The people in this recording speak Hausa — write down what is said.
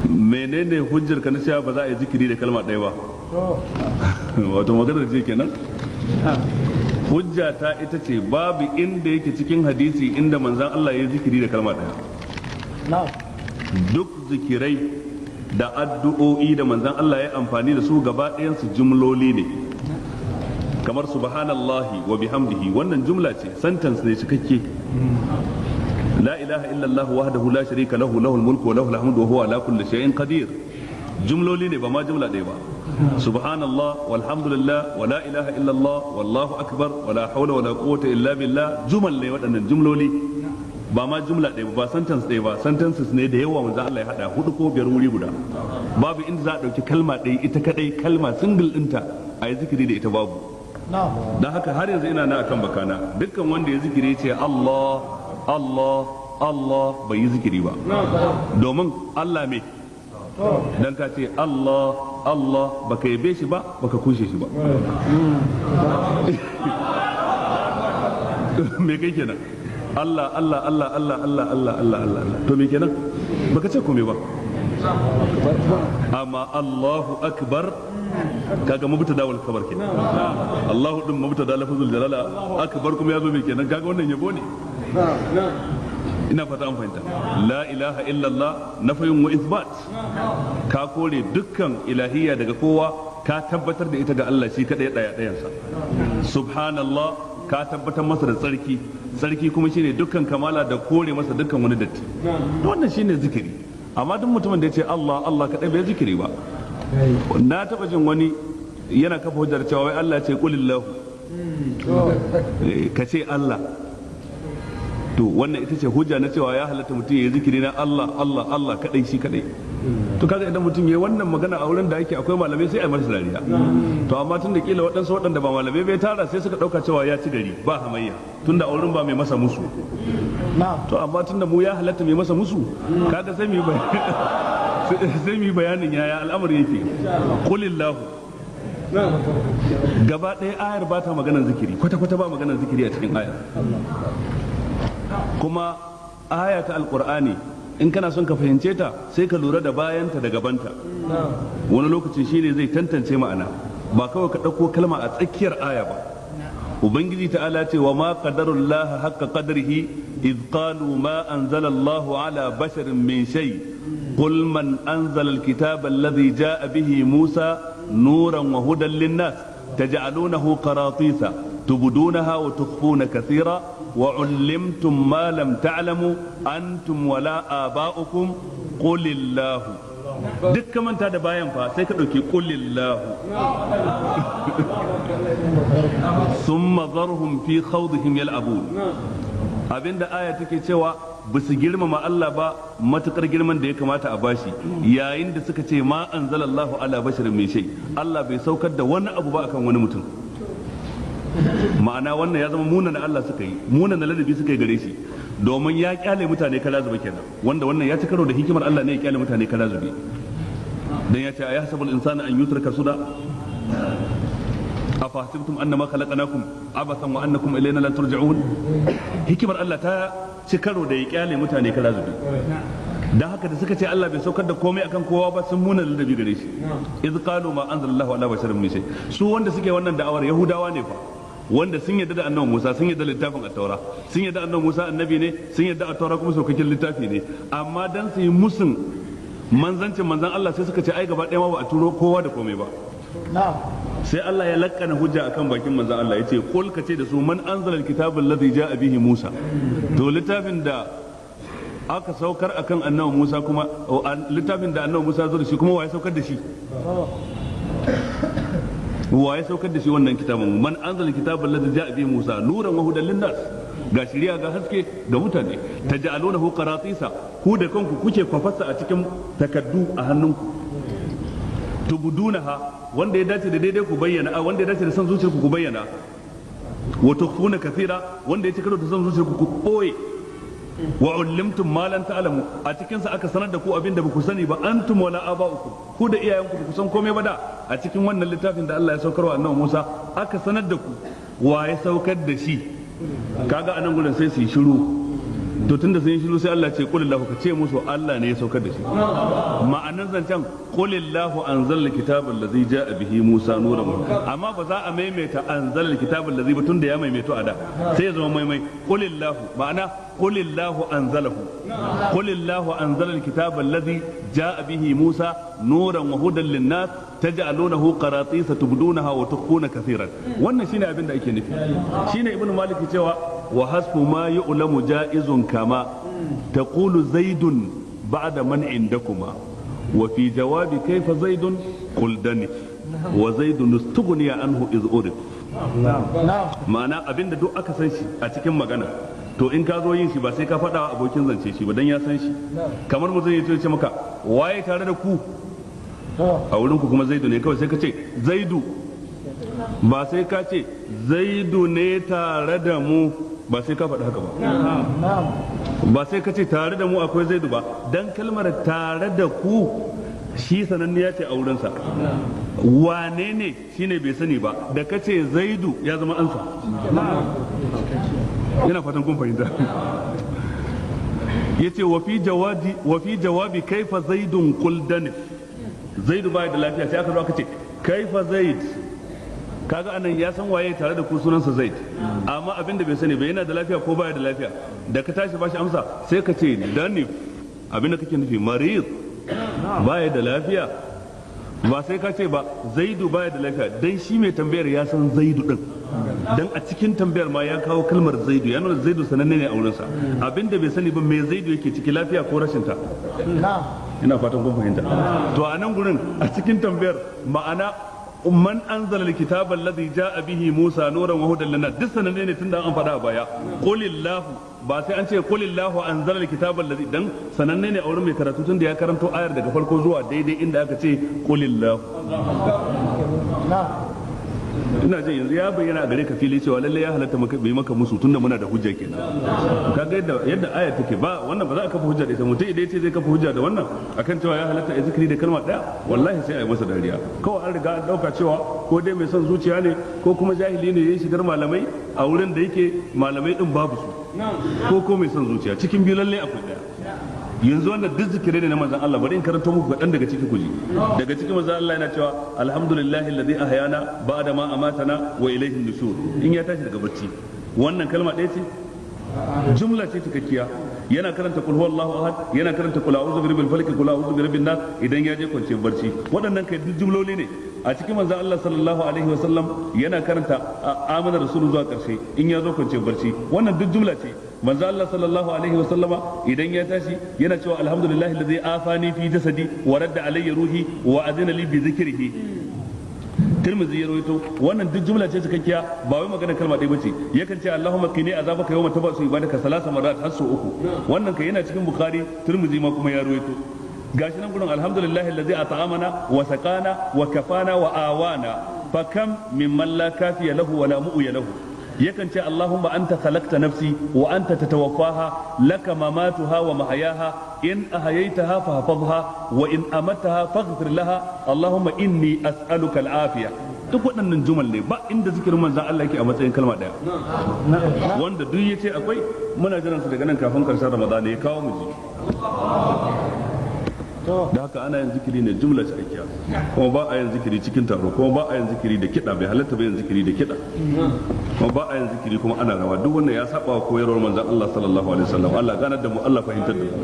Menene hujjar ka na cewa ba za a yi zikiri da kalma ɗaya ba? Wato maganar ce kenan. Hujja ta ita ce babu inda yake cikin hadisi inda manzan Allah ya zikiri da kalma ɗaya. Duk zikirai da addu'o'i da manzan Allah ya amfani da su, gaba ɗayansu jumloli ne, kamar "subhanallahi wa bihamdihi", wannan jumla ce, sentence ne cikakke. "La ilaha illallah wahdahu la sharika lahu, lahul mulku wa lahul hamdu wa huwa ala kulli shay'in qadir", jumloli ne, ba ma jumla ɗaya ba. "Subhanallah walhamdulillah wa la ilaha illallah wallahu akbar wa la hawla wa la quwwata illa billah", jumal ne waɗannan, jumloli, ba ma jumla ɗaya ba, sentence ɗaya ba, sentences ne da yawa. Manzo Allah ya hada hudu ko biyar wuri guda. Babu inda za a ɗauki kalma ɗaya ita kadai, kalma single ɗinta, a yi zikiri da ita, babu. Don haka har yanzu ina na akan bakana, dukkan wanda ya zikiri ce "Allah, Allah, Allah", bai yi zikiri ba. Domin Allah me? Dan ka ce "Allah, Allah", baka yabe shi ba, baka kushe shi ba, me kai kenan? Allah, Allah, Allah, Allah, Allah, Allah, Allah, Allah, Allah, to me kenan? Baka ce komai ba. Amma "Allahu akbar", kaga mubtada wal khabar kenan. Allahu din mubtada, lafzul jalala, akbar kuma yazo me kenan? Kaga wannan yabo ne, ina fata an fahimta. "La ilaha illallah", nafayun wa isbat, ka kore dukkan ilahiyya daga kowa, ka tabbatar da ita ga Allah shi kadai, daya dayansa. "Subhanallah", ka tabbatar masa da tsarki, tsarki kuma shine dukkan kamala, da kore masa dukkan wani datti. Wannan shine zikiri. Amma duk mutumin da ya ce "Allah, Allah" kadai, bai zikiri ba. Na taba jin wani yana kafa hujjar cewa wai Allah ce "qulillahu", ka ce "Allah". To wannan ita ce hujja na cewa ya halatta mutum ya yi zikiri na "Allah, Allah, Allah" kadai, shi kadai. To kaga idan mutum ya yi wannan magana a wurin da yake akwai malamai, sai a masa dariya. To amma tun da kila waɗansu waɗanda ba malamai bai tara, sai suka ɗauka cewa ya ci gari ba hamayya, tun da a wurin ba mai masa musu. To amma tun da mu ya halatta mai masa musu, kaga sai mu yi bayanin yaya al'amari yake. "Qulillahu", gaba ɗaya ayar ba ta maganar zikiri kwata kwata, ba maganar zikiri a cikin ayar. Kuma aya ta Alkur'ani, in kana son ka fahimce ta, sai ka lura da bayanta da gabanta. Wani lokaci shine zai tantance ma'ana, ba kawai ka ɗauko kalma a tsakiyar aya ba. Ubangiji ta'ala ce: "Wa ma qadarullah haqqa qadrihi iz qalu ma anzala Allahu ala basharin min shay. Qul man anzala alkitaba alladhi jaa bihi Musa nuran wa hudan lin-nas taj'alunahu qaratisa tubdunaha wa tukhfuna kathira wa 'ullimtum ma lam ta'lamu antum wala aba'ukum qulillahu." Duk ka manta da bayan fa, sai ka ɗauki "qulillahu". "Summa zarhum fi khawdihim yal'abun". Abinda aya take cewa, ba su girmama Allah ba matukar girman da ya kamata a bashi, yayin da suka ce "ma anzalallahu ala basharin min shay", Allah bai saukar da wani abu ba akan wani mutum. Ma'ana wannan ya zama munana Allah suka yi, munana ladabi suka yi gare shi, domin ya kyale mutane kala zube kenan, wanda wannan ya ci karo da hikimar Allah ne ya kyale mutane kala zube, dan ya ce: "Ayahsabul insanu an yutraka suda? Afahasibtum annama khalaqnakum abathan wa annakum ilayna la turja'un?" Hikimar Allah ta ci karo da ya kyale mutane kala zube. Dan haka da suka ce Allah bai saukar da komai akan kowa ba, sun muna ladabi gare shi. "Iz qalu ma anzalallahu ala basharin min shay". Su wanda suke wannan da'awar Yahudawa ne fa, wanda sun yarda da Annabi Musa, sun yarda littafin At-Taura, sun yarda Annabi Musa annabi ne, sun yarda At-Taura kuma saukakin littafi ne. Amma dan su yi musun manzancin manzan Allah, sai suka ce ai gaba ɗaya ma ba a turo kowa da komai ba. Sai Allah ya lakkana hujja akan bakin manzan Allah, yace: "Qul", ka ce da su, "man anzala alkitaba alladhi jaa bihi Musa?" To littafin da aka saukar akan Annabi Musa kuma, littafin da Annabi Musa zo da shi kuma, wa ya saukar da shi? Wa ya saukar da shi wannan kitabin? "Man anzala alkitaba alladhi jaa bihi Musa nuran wa hudan linnas", ga shiriya ga haske ga mutane. "Taj'alunahu qaratisa", ku da kanku kuke kwafasa a cikin takaddu a hannunku. "Tubdunaha", wanda ya dace da daidai ku bayyana, wanda ya dace da son zuciyarku ku bayyana. "Wa tukhfuna kathira", wanda ya ci karo da son zuciyarku ku boye. "Wa ullimtum ma lam ta'lamu", a cikin sa aka sanar da ku abin da ba ku sani ba, "antum wala aba'ukum", ku da iyayenku ba ku san komai ba da. A cikin wannan littafin da Allah ya saukar wa Annabi Musa aka sanar da ku. Wa ya saukar da shi? Kaga anan gurin sai su yi shiru. To tunda sun yi shiru sai Allah ce qulillahu, ka ce musu Allah ne ya saukar da shi. Ma'anar zancen qulillahu anzala alkitaba allazi ja'a bihi Musa nuran, amma ba za a maimaita anzala alkitaba allazi ba tunda ya maimaito a da, sai ya zama maimai. Qulillahu ma'ana qulillahu anzalahu, qulillahu anzala alkitaba allazi ja'a bihi Musa nuran wa hudan lin-nas taj'alunahu qaratisa tubdunaha wa tukhfuna kathiran. Wannan shine abin da ake nufi. Shine Ibn Malik cewa wa hasbu ma yu'lamu ja'izun kama taqulu zaidun ba'da man indakuma wa fi jawabi kayfa zaidun qul danif wa zaidun istughniya anhu iz urif. Ma'ana abinda duk aka san shi a cikin magana, to in ka zo yin shi ba sai ka faɗa wa abokin zance shi ba dan ya san shi. Kamar mutum ya ce maka waye tare da ku a wurin ku, kuma zaidu ne kawai, sai ka ce zaidu, ba sai ka ce zaidu ne tare da mu, ba sai ka faɗi haka ba, ba sai ka ce tare da mu akwai zaidu ba, dan kalmar tare da ku shi sananniya ce a wurinsa. Wane ne shine bai sani ba, da ka ce zaidu ya zama ansa. Ina fatan kun fahimta. Yace wa fi jawabi kaifa zaidun qul danif. Zaidu baya da lafiya, sai aka zo aka ce kaifa zaid, kaga anan ya san waye tare da ku sunansa zaid, amma abin da bai sani ba yana da lafiya ko baya da lafiya, da ka tashi bashi amsa sai ka ce danif, abin da kake nufi marid, baya da lafiya. Ba sai ka ce ba zaidu baya da lafiya, dan shi mai tambayar ya san zaidu din, dan a cikin tambayar ma ya kawo kalmar zaidu, ya nuna zaidu sananne ne a wurinsa. Abin da bai sani ba mai zaidu yake ciki, lafiya ko rashin ta. Ina fatan kun fahimta. To a nan gurin a cikin tambayar ma'ana man anzala alkitaba alladhi jaa bihi Musa nuran wa hudan lana, duk sananne ne tunda an faɗa a baya. Qulillahu, ba sai an ce qulillahu anzala alkitaba alladhi, dan sananne ne a wurin mai karatu tunda ya karanto ayar daga farko zuwa daidai inda aka ce qulillahu. Ina jin yanzu ya bayyana a gare ka fili cewa lalle ya halatta maka bai maka musu tunda muna da hujja kenan. Kaga yadda aya take, ba wannan ba za a kafa hujja da ita. Mutum idan yace zai kafa hujja da wannan akan cewa ya halatta a zikiri da kalma daya, wallahi sai a yi masa dariya. Kawai an riga an dauka cewa ko dai mai son zuciya ne ko kuma jahili ne yayin shigar malamai a wurin da yake malamai din babu su, ko mai son zuciya, cikin biyu lalle akwai daya. Yanzu wannan duk zikirai ne na manzon Allah, bari in karanto muku kaɗan daga ciki kuji. Daga cikin manzon Allah yana cewa alhamdulillahi alladhi ahyana ba'da ma amatana wa ilayhi nushur. In ya tashi daga bacci, wannan kalma ɗaya ce, jumla ce cikakkiya. Yana karanta kul huwallahu ahad, yana karanta kul a'udhu birabbil falaq, kul a'udhu birabbin nas idan ya je kwanciyar barci. Waɗannan kai duk jumloli ne. A cikin manzon Allah sallallahu alaihi wa sallam yana karanta amana rasulu zuwa ƙarshe in ya zo kwanciyar barci, wannan duk jumla ce. Manzo Allah sallallahu alaihi wa sallama idan ya tashi yana cewa alhamdulillahi allazi afani fi jasadi wa radda alayya ruhi wa azina li bi dhikrihi. Tirmidhi ya rawaito wannan duk jumla ce cikakkiya, ba wai magana kalma ɗaya bace. Yakan ce Allahumma qini azabaka yawma tabasu ibadaka salasa marrat, har sau uku. Wannan kai yana cikin Bukhari, Tirmidhi ma kuma ya rawaito. Gashi nan gurin alhamdulillahi allazi at'amana wa saqana wa kafana wa awana fa kam mimman la kafiya lahu wa la mu'ya lahu. Yakan ce Allahumma anta khalaqta nafsi wa anta tatawaffaha laka mamatuha wa mahayaha in ahyaytaha fahfazha wa in amattaha faghfir laha Allahumma inni as'aluka al'afiya. Duk waɗannan jumal ne, ba inda zikirin manzon Allah yake a matsayin kalma ɗaya. Wanda duk yace akwai, muna jiran su daga nan kafin karshen Ramadan ya kawo mu ji. Da haka ana yin zikiri ne jumla cikakkiya, kuma ba a yin zikiri cikin taro, kuma ba a yin zikiri da kiɗa, bai halatta ba yin zikiri da kiɗa, kuma ba a yin zikiri kuma ana rawa. Duk wannan ya saba wa koyarwar manzon Allah sallallahu alaihi wasallam. Allah ganar da mu, Allah fahimtar da mu.